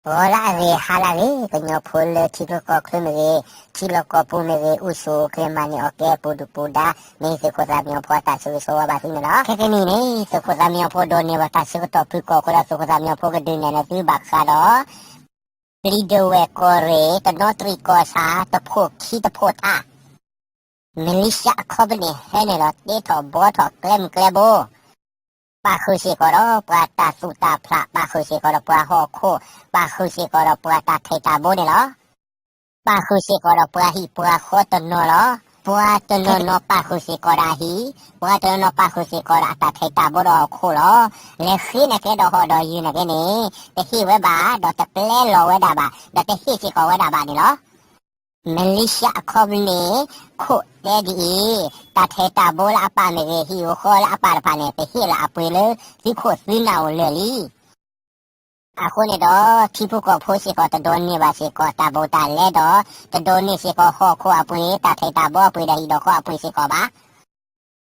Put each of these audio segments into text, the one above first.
ဂီၤလၢအဂ့ၤ ဟါလၢအဂ့ၤ ကညီဖိလၢထံချၢကီၢ်ချၢမ့ၢ်ဂ့ၤ, ထံလီၢ်ကီၢ်ပူၤမ့ၢ်ဂ့ၤ, အိၣ်ဆူၣ်အိၣ်ချ့ မၤန့ၢ်အီၣ်ကဲ ပူၤဒုၣ်ပူၤဒါ, မ့ၢ်သုးခိၣ်သးမံညီၤဖိအတၢ်ဆိၣ်ဂ့ၤဆိၣ်ဝါဘၣ်သုန့ၣ်လီၤ. ခဲကနံၣ်အံၤန့ၣ် သုးခိၣ်သးမံညီၤဖိဒိးန့ၢ်ဘၣ်တၢ်ဆၢကတီၢ်ဖုၣ်ကိာ်အဃိဒီး သုးခိၣ်သးမံညီၤဖိကဒုးနဲၣ်လီၤသုဘၣ်ဃးဒီး ပျံၤဒဝဲၢ်ကီၢ်ရ့ၣ် တနီသရံၣ်ကီၢ်ဆၣ် တဖိၣ်ခံတဖိၣ်ထး မလ့ၡါအခီပနံၣ်ဟဲနုာ်လီၤတ့ထီၣ်ဘှီထီၣ်ကျဲမုၢ်ကျဲဘိ ပာ်ဃုာ်စ့ၢ်ကီးဒီးပှၤတၢ်သူၣ်တၢ်ဖျး, ပာ်ဃုာ်စ့ၢ်ကီးဒီးပှၤဟီၣ်ခိၣ်, ပာ်ဃုာ်စ့ၢ်ကီးဒီးပှၤတၢ်ထံးတၢ်ဘိန့ၣ်လီၤ. ပာ်ဃုာ်စ့ၢ်ကီးဒီးပှၤဟံၣ်ပှၤဃီတနီၤလီၤ. ပှၤတနီၤနီၤပာ်ဃုာ်စ့ၢ်ကီးဒီးအဟံၣ်, ပှၤတနီၤနီၤပာ်ဃုာ်စ့ၢ်ကီးဒီးအတၢ်ထံးတၢ်ဘိဒီးဟီၣ်ခိၣ်လီၤ. လဲၤဃ့န့ၢ်ကဲဒီးဟီၣ်ဒီးယုၢ်န့ၢ်ကဲန့ၣ် တဟ့ၣ်ဝဲဘၣ်, ဒီးတပျဲလီၤဝဲဒၣ်ဘၣ်, ဒီးတဟ့ၣ်စ့ၢ်ကီးဝဲဒၣ်ဘၣ်န့ၣ်လီၤ. မလ့ၡါအခီပနံၣ် ခိၣ်တဲဒ်အံၤ, တၢ်ထံးတၢ်ဘိလၢအပၢ်မ့ၢ်ဂ့ၤ, ဟံၣ်ဧိၤဃီလၢအပၢ်တဖၣ်န့ၣ် ပဟ့ၣ်လီၤအပှ့ၤလၢသုခိၣ်သုနၢ်အိၣ်လၢာ်လံ. အဃိန့ၣ်ဒီး ထံဖိကီၢ်ဖိစ့ၢ်ကီး တဒိးန့ၢ်ဘၣ်စ့ၢ်ကီးတၢ်ဘူးတၢ်လဲဒီး တဒိးန့ၢ်စ့ၢ်ကီးဟီၣ်ခိၣ်အပှ့ၤ, တၢ်ထံးတၢ်ဘိအပှ့ၤဒီးဟံၣ်ဒီးဃီအပှ့ၤစ့ၢ်ကီးဘၣ်.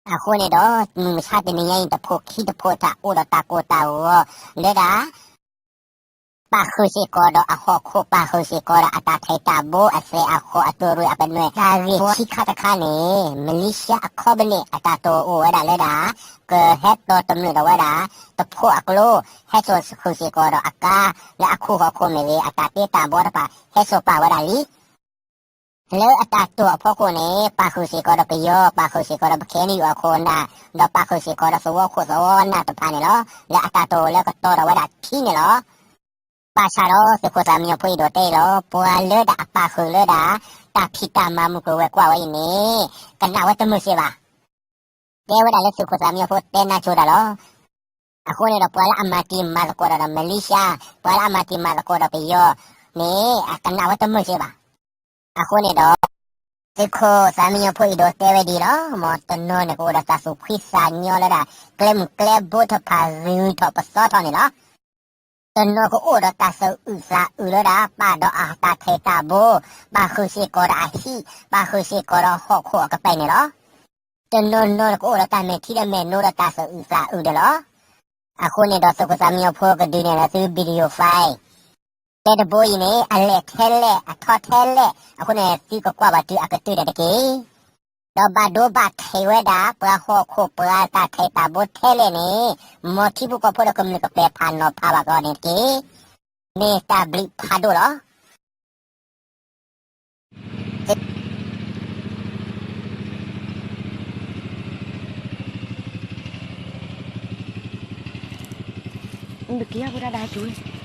အဃိန့ၣ်ဒီး မုၢ်မဆါတနံၤညါအံၤ တဖိၣ်ခံတဖိၣ်ထး အိၣ်ဒီးတၢ်ကိၢ်တၢ်ဂီၤလၢဒၣ် ပာ်ဃုာ်စ့ၢ်ကီးဒီးအဟီၣ်ခိၣ်, ပာ်ဃုာ်စ့ၢ်ကီးဒီးအတၢ်ထံးတၢ်ဘိ, အသဲးအဃီ, အတိၢ်ရ့ၣ်အပနွဲၣ်, တၢ်ဂ့ၢ်ခံခါတခါန့ၣ် မလ့ၡါအခီပနံၣ် အတၢ်တိာ်အိၣ်ဝဲဒၣ်လၢဒၣ် ကဟဲတီတမုာ်ဒီးဝဲဒၣ် တဖိးအကျိ, ဟဲစိာ်ဃုာ်စ့ၢ်ကီးဒီးအကါ လၢအခူဟီၣ်ခိၣ်မ့ၢ်ဂ့ၤ, အတၢ်တ့တၢ်ဘိတဖၣ် ဟဲစိာ်ပာ်ဝဲဒၣ်လံ. လၢအတၢ်တိာ်အဖီခိၣ်န့ၣ် ပာ်ဃုာ်စ့ၢ်ကီးဒီးပယီၤ, ပာ်ဃုာ်စ့ၢ်ကီးဒီးပခဲအံၤနံၣ်အခိၣ်အနၢ်, ဒီးပာ်ဃုာ်စ့ၢ်ကီးဒီးသဝီခိၣ်သဝီနၢ်တဖၣ်န့ၣ်လီၤ. လၢအတၢ်တိာ်လၢကတီၤဒီးဝဲဒၣ်ထံန့ၣ်လီၤ. ဘၣ်ဆၣ်ဒီးသုးခိၣ်သးမံညီၤဖိအံၤဒိးတဲအံၤလီၤ, ပှၤလၢဒၣ်အပာ်ဃုာ်လၢဒၣ် တၢ်ဖံးတၢ်မၤမုၢ်ကျိၤဝဲၤကွာ်ဝဲအံၤန့ၣ် ကနၣ်ဝဲတမုာ်စ့ၢ်ဘၣ်. တဲဝဲဒၣ်လၢသုးခိၣ်သးမံညီၤဖိတဲနါကိၤတၢ်လီၤ. အဃိန့ၣ်ဒီးပှၤလၢအမၤတံၤမၤသကိးဒီး မလ့ၡါ, ပှၤလၢအမၤတံၤမၤသကိးဒီးပယီၤန့ၣ် အကနၣ်ဝဲတမုာ်စ့ၢ်ဘၣ်. အဃိန့ၣ်ဒီး သုးခိၣ်သးမံညီၤဖိအံၤဒိးတဲဝဲဒ်အံၤလီၤ, မ်တနီၤန့ၣ်ကအိၣ်ဒီးတၢ်သူၣ်ဖှံသးညီလၢဒၣ် ကျဲမုၢ်ကျဲဘိတဖၣ်ဂုၤထီၣ်ပသီထီၣ်န့ၣ်လီၤ. တနီၤကအိၣ်ဒီးတၢ်သူၣ်အုးသးအုးလၢဒၣ် ပာ်ဒီးအတၢ်ထံးတၢ်ဘိ, ပာ်ဃုာ်စ့ၢ်ကီးဒီးအဟံၣ်, ပာ်ဃုာ်စ့ၢ်ကီးဒီးဟီၣ်ခိၣ်အကပၤန့ၣ်လီၤ. တနီၤနီၤန့ၣ်ကအိၣ်ဒီးတၢ်မဲာ်ထံဒီးမဲာ်နိဒီးတၢ်သူၣ်အုးသးအုးဒၣ်လီၤ. အဃိန့ၣ်ဒီးသုးခိၣ်သးမံညီၤဖိကဒုးနဲၣ်လီၤသု video file တဲတဘိအံၤန့ၣ် အလဲၢ်ထဲလဲၣ် အထီထဲလဲၣ် အဃိန့ၣ် သုကကွၢ်ဘၣ်တုၤအကတၢၢ်ဒၣ်တက့ၢ်. ဒီးဘၣ်ဒိဘၣ်ထံးဝဲဒၣ် ပှၤဟီၣ်ခိၣ်ပှၤတၢ်ထံးတၢ်ဘိထဲလဲၣ်န့ၣ် မ်ထံဖိကီၢ်ဖိဒီးကမျၢၢ်ကပာ်ဖးနီၤဖးဘၣ်ကီးန့ၣ်တက့ၢ်. မ့ၢ်တၢ်ဘျုးဖးဒိၣ်လီၤ. နက့ၤယါဖိတၢ်ဒါကၠိ